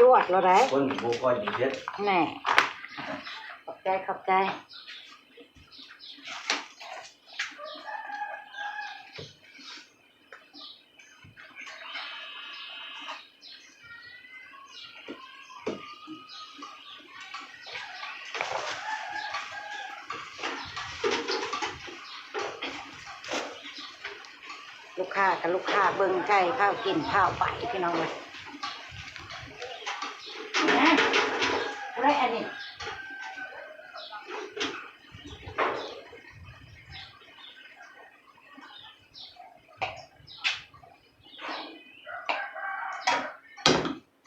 ຈວດແລ້ວໃດ໋ ຄົນບໍ່ຄ່ອຍກິນເຜັດ. ແນ່ ຂອບໃຈ ຂອບໃຈ. ລູກຄ້າກໍລູກຄ້າ ເບິ່ງໄກ່ ພ້າວກິນພ້າວໄປ ພີ່ນ້ອງເອີຍ. ຜູ້ໃດອັນນີ້?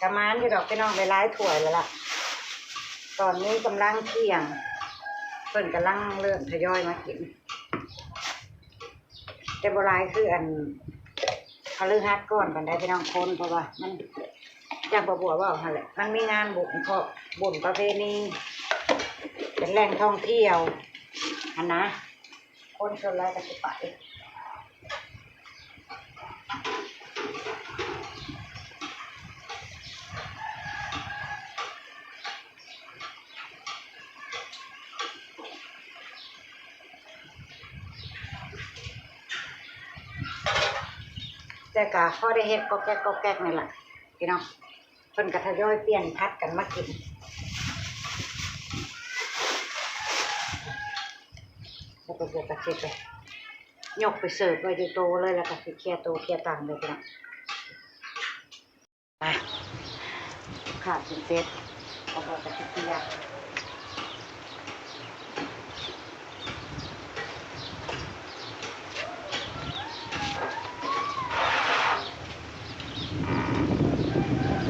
ປະມານຢູ່ດອກພີ່ນ້ອງ ໄດ້ຫຼາຍຖ້ວຍແລ້ວລະ. ຕອນນີ້ກຳລັງທ່ຽງ ເພິ່ນກຳລັງເລີ່ມທະຍອຍມາກິນ ແຕ່ບໍ່ຫຼາຍຄືອັນພະລືຫັດກ່ອນປານໃດພີ່ນ້ອງ ຄົນ ເພາະວ່າມັນ ຈັ່ງປ້າບົວເວົ້າຫັ້ນແຫຼະ ມັນມີງານບຸນ ເພາະບຸນປະເພນີ ເປັນແຫຼ່ງທ່ອງທ່ຽວຫັ້ນນະ ຄົນສ່ວນຫຼາຍກໍຊິໄປ. ແຕ່ກະພໍໄດ້ເຮັດກອກແກກກອກແກກນີ້ລະພີ່ນ້ອງ ເພິ່ນກະທະຍອຍປ່ຽນຜັດກັນມາກິນ ແລ້ວກະຊິໄປ ຍົກໄປເສີບໄວ້ຢູ່ໂຕເລີຍ ແລ້ວກະຊິເຄຍໂຕເຄຍຕັ່ງເລີຍພີ່ນ້ອງ. ມາ ຂ້າວກິນເສັດ ເອົາເຂົ້າໄປເຄຍ ເ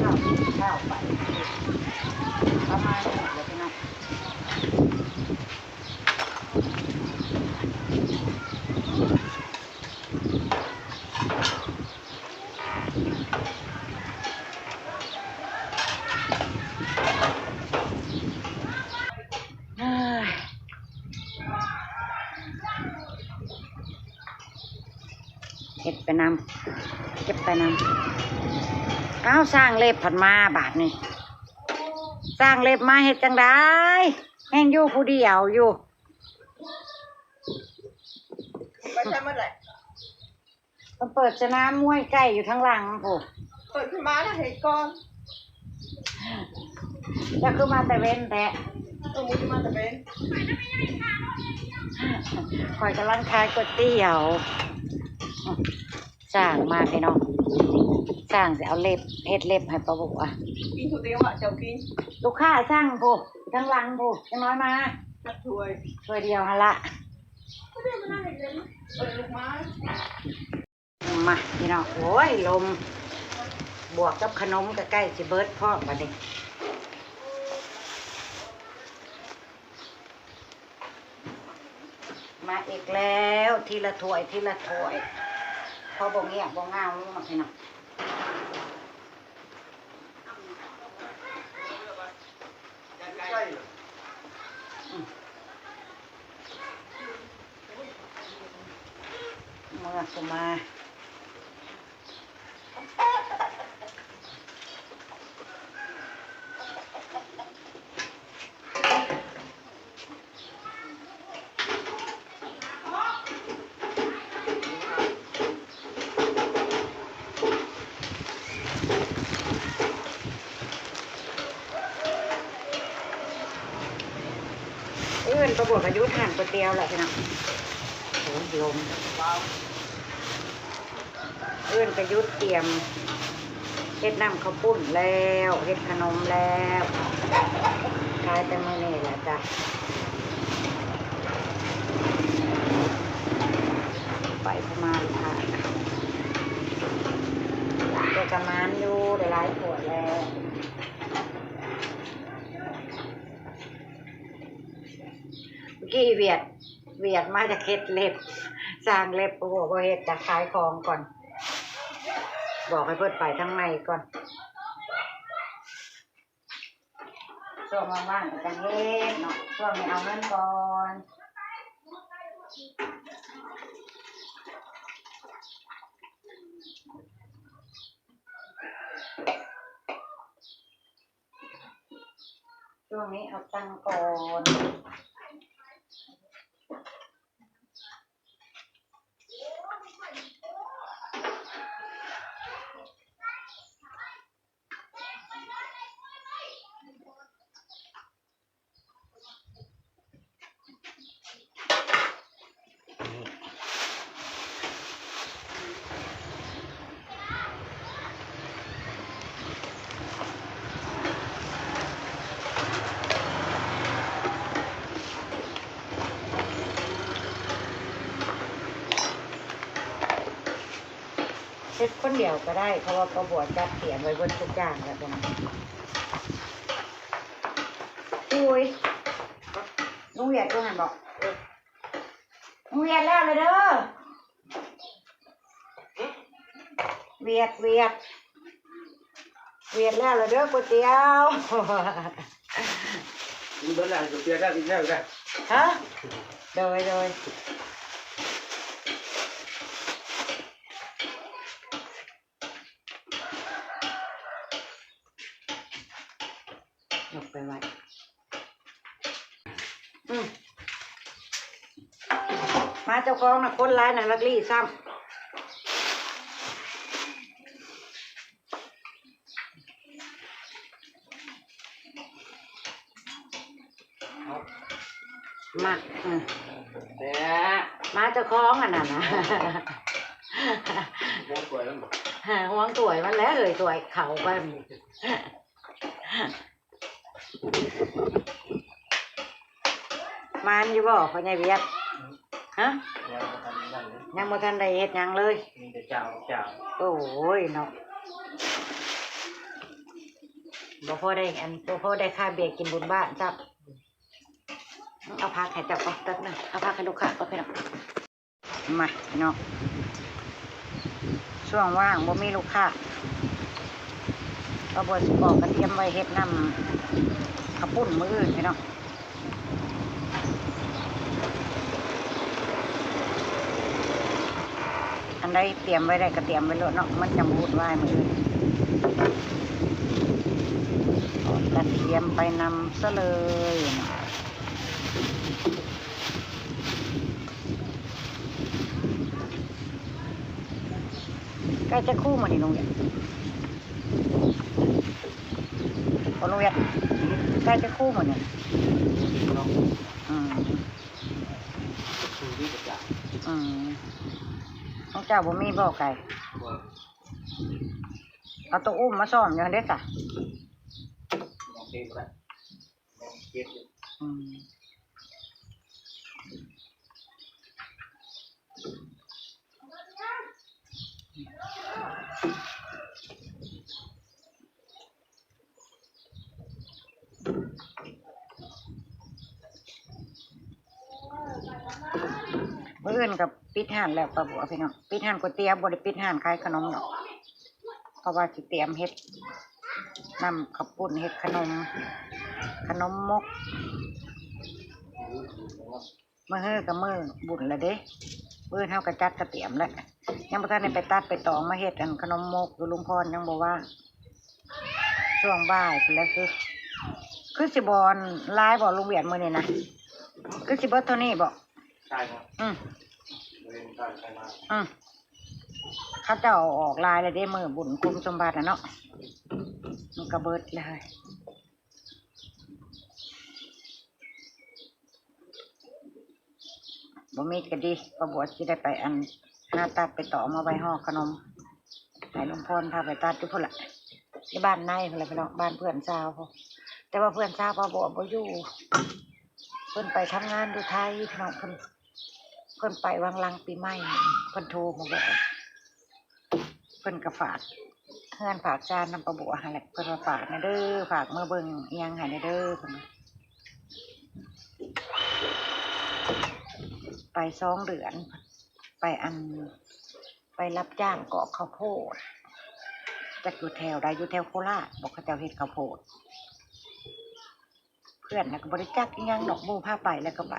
ຂົ້າກິນເຂົ້າໄປ ປະມານນີ້ແຫຼະພີ່ນ້ອງ. ເຮັດໄປນຳ ເກັບໄປນຳ. ອ້າວ ຊ່າງເລັບພັດມາບາດນີ້ ຊ່າງເລັບມາເຮັດຈັ່ງໃດ ແຮ່ງຢູ່ຜູ້ດຽວຢູ່. ໄປໃສໝົດແຫຼະ? ເພິ່ນເປີດສະໜາມມວຍໄກ່ຢູ່ທາງຫຼັງພຸ້ນ. ເປີດຂຶ້ນມາແລ້ວເຮັດກ່ອນ. ເຈົ້າຄືມາແຕ່ເວັນແທ້? ເອີ ມື້ນີ້ມາແຕ່ເວັນ. ຂ້ອຍກຳລັງຂາຍກ໋ວຍຕຽວ. ຊ່າງມາພີ່ນ້ອງ ຊ່າງຊິເອົາເລັບ ເຮັດເລັບໃຫ້ປ້າບົວ. ກິນຜູ້ດຽວອະ ເຈົ້າກິນ. ລູກຄ້າຊ່າງພຸ້ນ ທາງຫຼັງພຸ້ນ ຈັກໜ້ອຍມາ. ຈັກຖ້ວຍ? ຖ້ວຍດຽວຫັ້ນລະ. ເອີ ລູກມາ. ມາພີ່ນ້ອງ ໂອ້ຍ ລົມ ບວກກັບຂະໜົມກໍໃກ້ຊິເບິດພ້ອມບາດນີ້. ມາອີກແລ້ວ ທີລະຖ້ວຍ ທີລະຖ້ວຍ ພໍບໍ່ງຽບບໍ່ເຫງົາພີ່ນ້ອງ. ເມືອສະມາ. ເອີ້ນປ້າບົວກະຢຸດຮ້ານກ໋ວຍຕຽວແລ້ວພີ່ນ້ອງ. ໂອ້ຍ ລົມ. ເອີ້ນກະຢຸດ ກຽມເຮັດນ້ຳເຂົ້າປຸ້ນແລ້ວ ເຮັດຂະໜົມແລ້ວ ຂາຍແຕ່ມື້ນີ້ແຫຼະຈ້ະ. ໄປປະມານ ແຕ່ກະໝານຢູ່ ໄດ້ຫຼາຍຂວດແລ້ວ. ກີ້ຫວຽດ ຫວຽດມາຈາກເຮັດເລັບ ຊ່າງເລັບ ໂອ້ໂຫ ບໍ່ເຮັດ ຈະຂາຍຂອງກ່ອນ ບອກໃຫ້ເພິ່ນໄປທາງໃໝ່ກ່ອນ. ຊ່ວງວ່າງໆ ກໍຈັ່ງເຮັດເນາະ ຊ່ວງນີ້ເອົາເງິນກ່ອນ. ຊ່ວງນີ້ເອົາຕັງກ່ອນ. ເຮັດຄົນດຽວກໍໄດ້ ເພາະວ່າປ້າບົວຈັດຕຽມໄວ້ເບິດທຸກຢ່າງແລ້ວ. ໂອ້ຍ ລຸງຫວຽດຢູ່ຫັ້ນບໍ? ເອີ ລຸງຫວຽດແລ້ວລະເດີ ຫວຽດ ຫວຽດ. ວຽດແລ້ວລະເດີ ກ໋ວຍຕຽວ. ກິນເບິດແລ້ວ ກ໋ວຍຕຽວໄດ້ອີກແລ້ວເດີ. ຮະ? ໂດຍ ໂດຍ. ຍົກໄປໄວ້. ອືມ ມາເຈົ້າຂອງນະ ຄົນຫຼາຍນະ ລັກລີ້ຊ້ຳ. ມາ ອືມ ແຊບ ມາເຈົ້າຂອງອັນນັ້ນນະ ຫວງຖ້ວຍມັນ ຫວງຖ້ວຍມັນແຫຼະເອີຍ ຖ້ວຍເຂົ້າໄປ. ໝານຢູ່ບໍ່ພໍ່ໃຫຍ່ວຽດ? ຮະ? ຍັງບໍ່ທັນໄດ້ເຮັດຫຍັງເລີຍ ມີແຕ່ເຈົ້າ ເຈົ້າ. ໂອ້ຍເນາະ ບໍ່ພໍໄດ້ອັນ ບໍ່ພໍໄດ້ຄ່າເບຍກິນບຸນບ້ານຊ້ຳ. ເອົາຜັກໃຫ້ເຈົ້າກ່ອນແປັບໜຶ່ງ ເອົາຜັກໃຫ້ລູກຄ້າກ່ອນພີ່ນ້ອງ. ມາພີ່ນ້ອງ ຊ່ວງວ່າງບໍ່ມີລູກຄ້າ ປາບົວຊິປອກກະຕຽມໄວ້ເຮັດນ້ຳເຂົ້າປຸ້ນມື້ອື່ນພີ່ນ້ອງ. ອັນໃດຕຽມໄວ້ໄດ້ກະຕຽມໄວ້ໂລດເນາະ ມັນຈັ່ງບໍ່ວຸ່ນວາຍມື້ອື່ນ. ປອກກະຕຽມໄປນຳຊະເລີຍ. ໃກ້ຈັກຄູ່ມື້ນີ້ລຸງວຽດ? ໂອ້ ລຸງວຽດ ໃກ້ຈັກຄູ່ມື້ນີ້? ອືມ ອືມ ຂອງເຈົ້າບໍ່ມີບໍ່ໄກ່? ບໍ່ ເອົາໂຕອຸ້ມມາຊ້ອມຢູ່ຫັ້ນເດ້ສະ. ອືມ ມື້ອື່ນກໍປິດຮ້ານແລ້ວ ປ້າບົວ ພີ່ນ້ອງ ປິດຮ້ານກ໋ວຍຕຽວ ບໍ່ໄດ້ປິດຮ້ານຂາຍຂະໜົມດອກ. ເພາະວ່າຊິຕຽມເຮັດນ້ຳເຂົ້າປຸ້ນ ເຮັດຂະໜົມ ຂະໜົມມົກ. ມື້ຮືກໍມື້ບຸນແລ້ວເດ້ ມື້ອື່ນເຮົາກໍຈັດກະຕຽມແລ້ວ ຍັງບໍ່ທັນໄດ້ໄປຕັດໄປຕອງມາເຮັດອັນຂະໜົມມົກຢູ່ ລຸງພອນຍັງບໍ່ວ່າງ. ຊ່ວງບ່າຍພຸ້ນແຫຼະ ຄື ຄືຊິບໍ່ຫຼາຍບໍ່ລຸງວຽດມື້ນີ້ນະ? ຄືຊິເບິດເທົ່ານີ້ບໍ່? ໃຊ່ເນາະ ອືມ ອືມ ເຂົາເຈົ້າເອົາອອກຫຼາຍແລ້ວເດ້ ມື້ບຸນຄຸມສົມບັດນະເນາະ ມັນກະເບິດແລ້ວ. ບໍ່ມີກະດີ ປ້າບົວຊິໄດ້ໄປອັນ ຫາຕັດໄປຕອງມາໄວ້ຫໍ່ຂະໜົມ ໃຫ້ລຸງພອນພາໄປຕັດຢູ່ພຸ້ນລະ ຢູ່ບ້ານໃນພຸ້ນລະພີ່ນ້ອງ ບ້ານເພື່ອນສາວພຸ້ນ. ແຕ່ວ່າເພື່ອນສາວປ້າບົວບໍ່ຢູ່ ເພິ່ນໄປທຳງານຢູ່ໄທພີ່ນ້ອງ ເພິ່ນ ເພິ່ນໄປຫວ່າງຫຼັງປີໃໝ່ ເພິ່ນໂທມາບອກ. ເພິ່ນກໍຝາກເຮືອນຝາກຊານນຳປ້າບົວຫັ້ນແຫຼະ ເພິ່ນວ່າຝາກແດ່ເດີ ຝາກເມືອເບິ່ງອີ່ຫຍັງໃຫ້ແດ່ເດີ ເພິ່ນວ່າ. ໄປສອງເດືອນ ໄປອັນ ໄປຮັບຈ້າງກອກເຂົ້າໂພດ ຈັກຢູ່ແຖວໃດ ຢູ່ແຖວໂຄລາດບໍ ເຂົາເຈົ້າເຮັດເຂົ້າໂພດ. ເພື່ອນນະກໍບໍ່ໄດ້ຈັກອີ່ຫຍັງດອກ ໝູ່ພາໄປແລ້ວກໍໄປ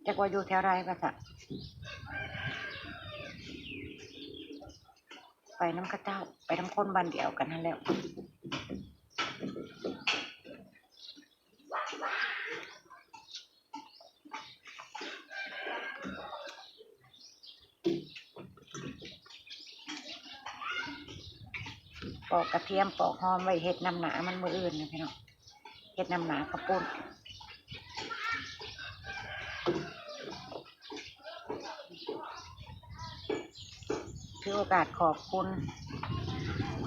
ຈັກວ່າຢູ່ແຖວໃດວ່າຊັ້ນ. ໄປນຳເຂົາເຈົ້າ ໄປນຳຄົນບ້ານດຽວກັນຫັ້ນແຫຼ້ວ. ປອກກະທຽມປອກຫອມໄວ້ເຮັດນ້ຳໜ້າມັນມື້ອື່ນນະພີ່ນ້ອງ ເຮັດນ້ຳໜ້າເຂົ້າປຸ້ນ. ຖືໂອກາດຂອບຄຸນ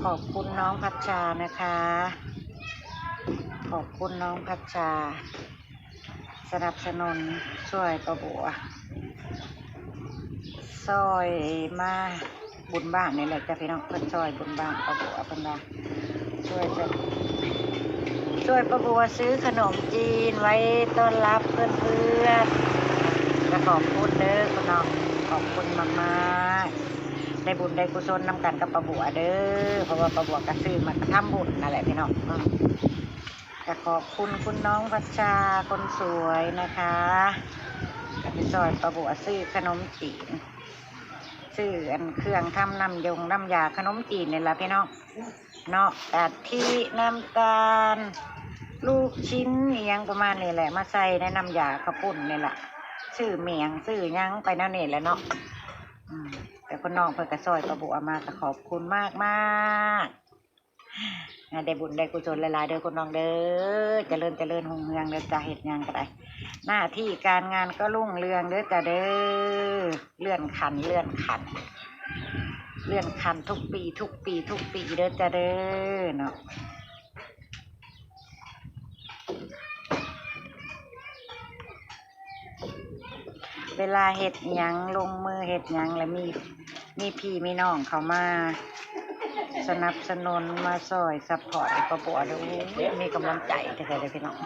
ຂອບຄຸນນ້ອງພັດຊານະຄະ ຂອບຄຸນນ້ອງພັດຊາ ສະໜັບສະໜູນຊ່ວຍປ້າບົວ ຊ່ອຍມາບຸນບ້ານນີ້ແຫຼະຈ້າພີ່ນ້ອງ ເພິ່ນຊ່ອຍບຸນບ້ານປ້າບົວ ເພິ່ນວ່າຊ່ວຍ ຊ່ວຍປ້າບົວຊື້ຂະໜົມຈີນໄວ້ຕ້ອນຮັບເພື່ອນໆ ກໍຂອບຄຸນເດີພີ່ນ້ອງ ຂອບຄຸນມາກໆ. ໄດ້ບຸນໄດ້ກຸສົນນຳກັນກັບປ້າບົວເດີ ເພາະວ່າປ້າບົວກໍຊື້ມາທຳບຸນນັ້ນແຫຼະພີ່ນ້ອງ. ອືມ ກໍຂອບຄຸນຄຸນນ້ອງພັດຊາຄົນສວຍນະຄະ ກໍໄປຊ່ອຍປ້າບົວຊື້ຂະໜົມຈີນ ຊື້ອັນເຄື່ອງທຳນ້ຳຢົງນ້ຳຢາຂະໜົມຈີນນີ້ລະພີ່ນ້ອງເນາະ ກະທິ ນ້ຳຕານ ລູກຊິ້ນ ອີ່ຫຍັງປະມານນີ້ແຫຼະ ມາໃສ່ໃນນ້ຳຢາເຂົ້າປຸ້ນນີ້ລະ ຊື້ໝ້ຽງຊື້ຫຍັງໄປແນວນີ້ແຫຼະເນາະ. ອືມ ແຕ່ຄົນນ້ອງເພິ່ນກໍຊ່ອຍປ້າບົວມາ ກໍຂອບຄຸນມາກໆ. ໃຫ້ໄດ້ບຸນໄດ້ກຸສົນຫຼາຍໆເດີຄົນນ້ອງເດີ ຈະເລີນຈະເລີນຮຸ່ງເຮືອງເດີຈ້າ ເຮັດຫຍັງກໍໄດ້ ໜ້າທີ່ການງານກໍຮຸ່ງເຮືອງເດີຈ້າເດີ ເລື່ອນຂັ້ນເລື່ອນຂັ້ນ ເລື່ອນຂັ້ນທຸກປີທຸກປີທຸກປີເດີຈ້າເດີເນາະ. ເວລາເຮັດຫຍັງ ລົງມືເຮັດຫຍັງ ແລ້ວມີ ມີພີ່ມີນ້ອງເຂົ້າມາສະໜັບສະໜູນ ມາຊ່ອຍຊັບພອດປ້າບົວເດີ ມີກຳລັງໃຈແທ້ໆເດີພີ່ນ້ອງ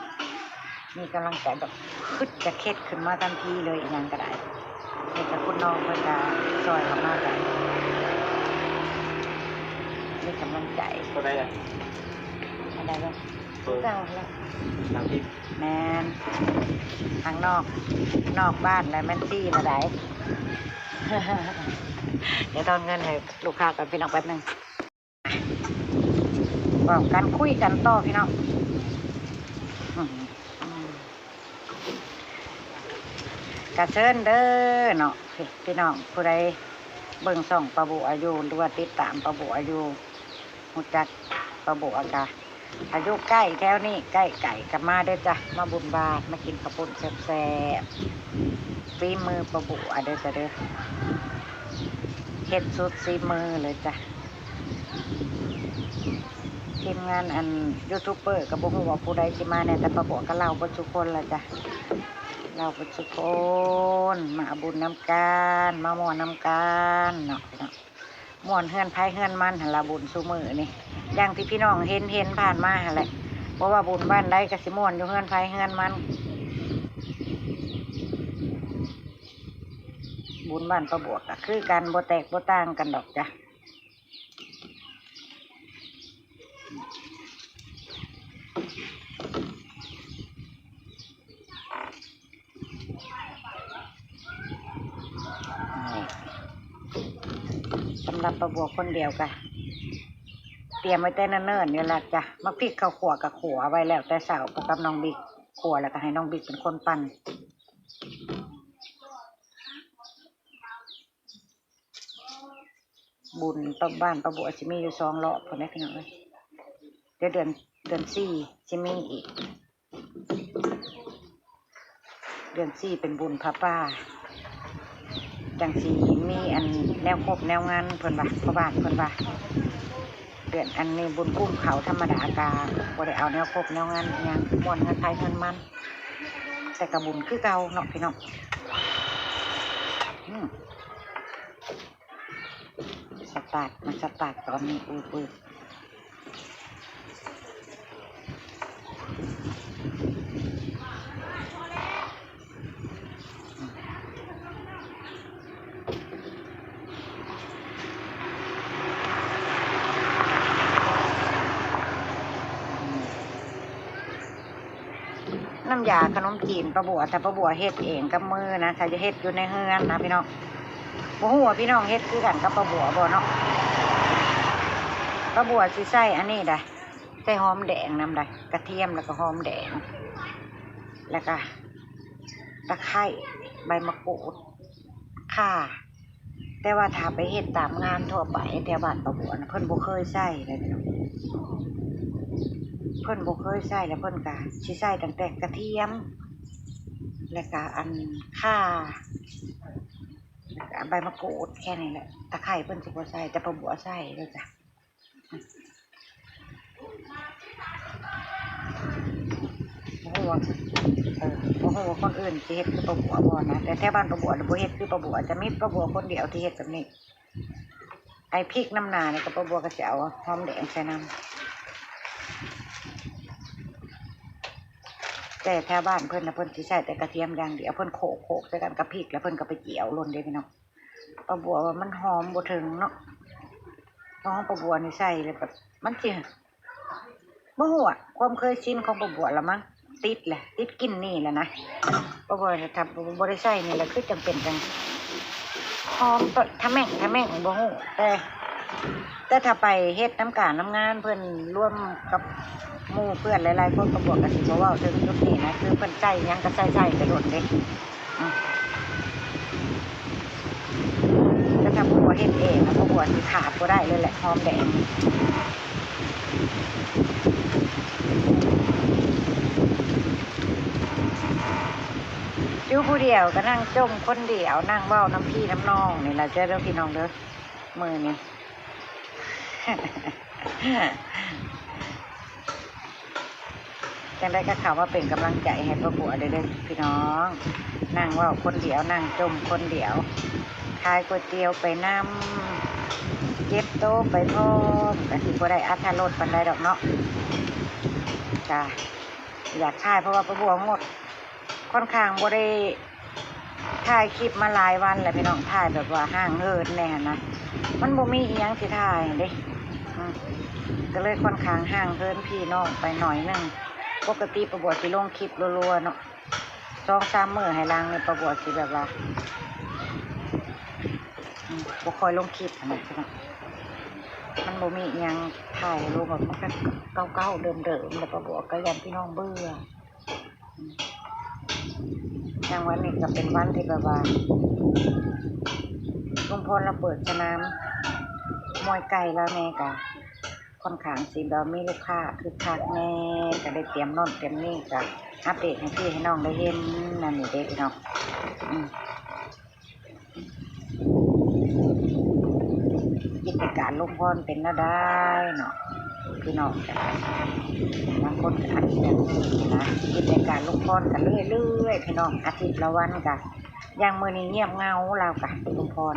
ມີກຳລັງໃຈແບບຄຶດຈະເຮັດຂຶ້ນມາທັນທີເລີຍ ອີ່ຫຍັງກໍໄດ້ ມີແຕ່ຄຸນນ້ອງເພິ່ນກໍຊ່ອຍເຂົ້າມາກໍມີກຳລັງໃຈ. ເທົ່າໃດລະ? ອັນໃດລະ? ຄືເກົ່າແຫຼະ ສາມສິບ ແມ່ນ ທາງນອກ ນອກບ້ານແລ້ວແມ່ນສີ່ລະໃດ. ດຽວທອນເງິນໃຫ້ລູກຄ້າກ່ອນພີ່ນ້ອງ ແປັບໜຶ່ງ ເວົ້າກັນຄຸຍກັນຕໍ່ພີ່ນ້ອງ. ອືມ ກະເຊີນເດີເນາະ ພີ່ນ້ອງ ຜູ້ໃດເບິ່ງຊ່ອງປ້າບົວຢູ່ ຫຼືວ່າຕິດຕາມປ້າບົວຢູ່ ຮູ້ຈັກປ້າບົວກະ ຖ້າຢູ່ໃກ້ແຖວນີ້ ໃກ້ໄກກໍມາເດີຈ້າ ມາບຸນບາດ ມາກິນເຂົ້າປຸ້ນແຊບໆ ຝີມືປ້າບົວເດີຈ້າເດີ ເຮັດສຸດສີມືເລີຍຈ້າ. ທີມງານອັນຢູທູບເບີກໍບໍ່ຮູ້ວ່າຜູ້ໃດຊິມາແດ່ ແຕ່ປ້າບົວກໍເລົ່າເບິດສູ່ຄົນລະຈ້າ ເລົ່າເບິດສູ່ຄົນ ມາເອົາບຸນນຳກັນ ມາມ່ວນນຳກັນເນາະ ພີ່ນ້ອງ. ມ່ວນເຮືອນໃຜເຮືອນມັນຫັ້ນລະ ບຸນຊຸມື້ນີ້ ຢ່າງທີ່ພີ່ນ້ອງເຫັນໆຜ່ານມາຫັ້ນແຫຼະ ບໍ່ວ່າບຸນບ້ານໃດກໍຊິມ່ວນຢູ່ເຮືອນໃຜເຮືອນມັນ. ບຸນບ້ານປ້າບົວກໍຄືກັນ ບໍ່ແຕກບໍ່ຕ່າງກັນດອກຈ້າ. ນີ້ ສຳລັບປ້າບົວຄົນດຽວກະຕຽມໄວ້ແຕ່ເນີນໆຢູ່ລະຈ້າ ໝາກພິກເຂົ້າຂົ້ວກະຂົ້ວໄວ້ແລ້ວແຕ່ເຊົ້າ ກັບນ້ອງບິກ ຂົ້ວແລ້ວກະໃຫ້ນ້ອງບິກເປັນຄົນປັ່ນ. ບຸນຕາມບ້ານປ້າບົວຊິມີຢູ່ສອງລອບພຸ້ນເດ້ພີ່ນ້ອງເອີຍ ດຽວເດືອນ ເດືອນສີ່ຊິມີອີກ ເດືອນສີ່ເປັນບຸນຜ້າປ່າ ຈັ່ງຊິມີອັນແນວຄົບແນວງານເພິ່ນວ່າ ພໍ່ບ້ານເພິ່ນວ່າ ເດືອນອັນນີ້ບຸນກຸ້ມເຂົ້າທຳມະດາກະບໍ່ໄດ້ເອົາແນວຄົບແນວງານອີ່ຫຍັງ ມ່ວນເຮືອນໃຜເຮືອນມັນ ແຕ່ກະບຸນຄືເກົ່າເນາະພີ່ນ້ອງ. ອືມ ສະຕາດ ມັນສະຕາດຕອນນີ້ ອືດໆ. ນ້ຳຢາຂະໜົມຈີນປ້າບົວ ຖ້າປ້າບົວເຮັດເອງກັບມືນະ ຖ້າຈະເຮັດຢູ່ໃນເຮືອນນະພີ່ນ້ອງ ບໍ່ຮູ້ວ່າພີ່ນ້ອງເຮັດຄືກັນກັບປ້າບົວບໍ່ເນາະ. ປ້າບົວຊິໃສ່ອັນນີ້ໄດ໋ ໃສ່ຫອມແດງນຳໄດ໋ ກະທຽມ ແລ້ວກະຫອມແດງ ແລ້ວກະຕະໄຄ ໃບມະກູດ ຂ່າ ແຕ່ວ່າຖ້າໄປເຮັດຕາມງານທົ່ວໄປແຖວບ້ານປ້າບົວນະ ເພິ່ນບໍ່ເຄີຍໃສ່ເລີຍພີ່ນ້ອງ ເພິ່ນບໍ່ເຄີຍໃສ່ ແລ້ວເພິ່ນກະຊິໃສ່ຕັ້ງແຕ່ກະທຽມ ແລ້ວກະອັນຂ່າ ແລ້ວກະໃບມະກູດ ແຄ່ນີ້ແຫຼະ ຕະໄຄເພິ່ນຊິບໍ່ໃສ່ ແຕ່ປ້າບົວໃສ່ເລີຍຈ້ະ. ບໍ່ຮູ້ວ່າ ເອີ ບໍ່ຮູ້ວ່າຄົນອື່ນຊິເຮັດຄືປ້າບົວບໍ່ນະ ແຕ່ແຖວບ້ານປ້າບົວນະບໍ່ເຮັດຄືປ້າບົວ ຈະມີປ້າບົວຄົນດຽວທີ່ເຮັດແບບນີ້. ໄອ້ພິກນຳໜ້ານີ້ກໍປ້າບົວກໍຊິເອົາຫອມແດງໃສ່ນຳ ແຕ່ແຖວບ້ານເພິ່ນນະ ເພິ່ນຊິໃຊ້ແຕ່ກະທຽມຢ່າງດຽວ ເພິ່ນໂຂກໆໃສ່ກັນກັບພິກ ແລ້ວເພິ່ນກໍໄປຈຽວໂລດເດ້ພີ່ນ້ອງ. ປາບົວວ່າມັນຫອມບໍ່ເຖິງເນາະ ເພາະຂອງປາບົວນີ້ໃສ່ແລ້ວແບບມັນຊິ ບໍ່ຮູ້ອະ ຄວາມເຄີຍຊິນຂອງປາບົວລະມັງ ຕິດແຫຼະ ຕິດກິ່ນນີ້ແຫຼະນະ. ປາບົວຖ້າບໍ່ໄດ້ໃສ່ນີ້ລະ ຄືຈັ່ງເປັນຈັ່ງຫອມທະແມ່ງທະແມ່ງ ບໍ່ຮູ້ ແຕ່ ແຕ່ຖ້າໄປເຮັດນຳການນຳງານເພິ່ນ ລວມກັບໝູ່ເພື່ອນຫຼາຍໆຄົນ ປາບົວກໍຊິບໍ່ເວົ້າເຖິງຈຸດນີ້ນະ ຄືເພິ່ນໃສ່ຫຍັງກໍໃສ່ໆໄປໂລດເດ້. ອືມ ແຕ່ຖ້າປາບົວເຮັດເອງນະ ປາບົວຊິຂາດບໍ່ໄດ້ເລີຍແຫຼະ ຫອມແດງ. ຢູ່ຜູ້ດຽວກໍນັ່ງຈົ່ມຄົນດຽວ ນັ່ງເວົ້ານຳພີ່ນຳນ້ອງນີ້ລະເດີ້ ພີ່ນ້ອງເດີ້ ມື້ນີ້. ຈັ່ງໃດກໍເຂົ້າມາເປັນກຳລັງໃຈໃຫ້ປາບົວເດີ້ ເດີ້ພີ່ນ້ອງ. ນັ່ງເວົ້າຄົນດຽວ ນັ່ງຈົ່ມຄົນດຽວ ຂາຍກ໋ວຍຕຽວໄປນຳ ເກັບໂຕໄປພ້ອມ ກໍຊິບໍ່ໄດ້ອາດຖະລົດປານໃດດອກເນາະ. ກະຢາກຖ່າຍ ເພາະວ່າປາບົວງົດ ຂ້ອນຂ້າງບໍ່ໄດ້ຖ່າຍຄລິບມາຫຼາຍວັນແລ້ວພີ່ນ້ອງ ຖ່າຍແບບວ່າຫ່າງເຫີນແດ່ຫັ້ນນະ ມັນບໍ່ມີອີ່ຫຍັງຊິຖ່າຍເດ້. ອືມ ກໍເລີຍຂ້ອນຂ້າງຫ່າງເຫີນພີ່ນ້ອງໄປໜ້ອຍໜຶ່ງ. ປົກກະຕິປາບົວຊິລົງຄລິບລັວໆເນາະ ສອງສາມມື້ໃຫ້ຫຼັງນີ້ ປາບົວຊິແບບວ່າ ອືມ ບໍ່ຄ່ອຍລົງຄລິບຫັ້ນນະພີ່ນ້ອງ ມັນບໍ່ມີອີ່ຫຍັງຖ່າຍລົງ ແບບເກົ່າໆເດີມໆ ແລ້ວປາບົວກໍຢ້ານພີ່ນ້ອງເບື່ອ. ຢ່າງວັນນີ້ກໍເປັນວັນທີ່ແບບວ່າ ລຸງພອນລາວເປີດສະໜາມມວຍໄກ່ລາວແດ່ ກໍຂ້ອນຂ້າງຊິແບບມີລູກຄ້າຄຶກຄັກແດ່ ກໍໄດ້ຕຽມໂນ່ນຕຽມນີ້ ກໍອັບເດດໃຫ້ພີ່ໃຫ້ນ້ອງໄດ້ເຫັນນັ້ນນີ້ເດ້ພີ່ນ້ອງ. ອືມ ກິດຈະການລຸງພອນເປັນແນວໃດເນາະ ພີ່ນ້ອງ ບາງຄົນກໍອາດຈະຢາກຮູ້ນະ ກິດຈະການລຸງພອນກໍເລື້ອຍໆ ພີ່ນ້ອງ ອາທິດລະວັນກໍ ຢ່າງມື້ນີ້ງຽບເຫງົາ ລາວກໍ ລຸງພອນ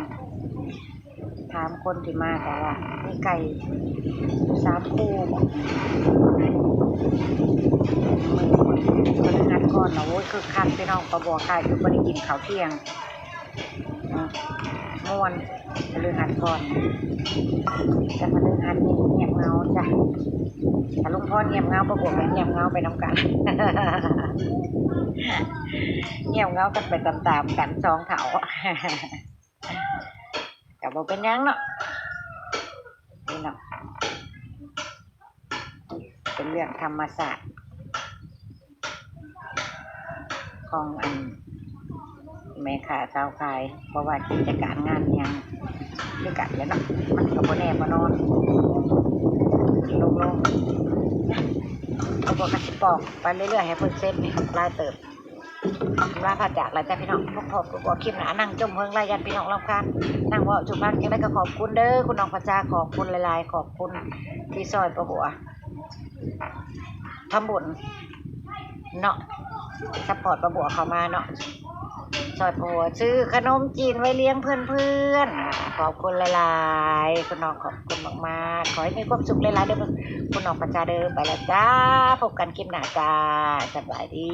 ຖາມຄົນທີ່ມາກໍວ່າມີໄກ່ຢູ່ສາມຄູ່ບໍ ມື້ພະລະຫັດກ່ອນນະ ໂອ້ຍ ຄຶກຄັກພີ່ນ້ອງ ປາບົວຂາຍ ຄືບໍ່ໄດ້ກິນເຂົ້າທ່ຽງ ອືມ ມ່ວນ ພະລະຫັດກ່ອນ ແຕ່ພະລະຫັດນີ້ງຽບເຫງົາຈ້ະ ຖ້າລຸງພອນງຽບເຫງົາ ປາບົວກໍງຽບເຫງົາໄປນຳກັນ ງຽບເຫງົາກັນໄປຕາມໆກັນສອງເຖົ້າ ກໍບໍ່ເປັນຫຍັງເນາະ ນີ້ເນາະ ເປັນເລື່ອງທຳມະຊາດຂອງອັນແມ່ຄ້າຊາວຂາຍ ບໍ່ວ່າກິດຈະການງານຫຍັງຄືກັນແຫຼະເນາະ ມັນກໍບໍ່ແນ່ບໍ່ນອນ ລົງໆ ກໍບໍ່ກະຊິປອກໄປເລື້ອຍໆ ໃຫ້ເພິ່ນເສັດນີ້ຫຼາຍເຕີບ. ອຳລາພາຈາກແລ້ວຈ້າພີ່ນ້ອງ ພົບພໍ້ກັບຄລິບໜ້າ ນັ່ງຈົ່ມເຫິງຫຼາຍຢ້ານພີ່ນ້ອງລຳຄານ ນັ່ງເວົ້າຈຸບບັກ ຈັ່ງໃດກໍຂອບຄຸນເດີ້ ຄຸນນ້ອງພັດຊາ ຂອບຄຸນຫຼາຍໆ ຂອບຄຸນທີ່ຊ່ອຍປາບົວທຳບຸນເນາະ ຊັບພອດປາບົວເຂົ້າມາເນາະ ຊ່ອຍປາບົວຊື້ຂະໜົມຈີນໄວ້ລ້ຽງເພື່ອນໆ ຂອບຄຸນຫຼາຍໆ ຄຸນນ້ອງ ຂອບຄຸນມາກໆ ຂໍໃຫ້ມີຄວາມສຸກຫຼາຍໆເດີ້ ຄຸນນ້ອງພັດຊາເດີ້ ໄປແລ້ວຈ້າ ພົບກັນຄລິບໜ້າຈ້າ ສະບາຍດີ.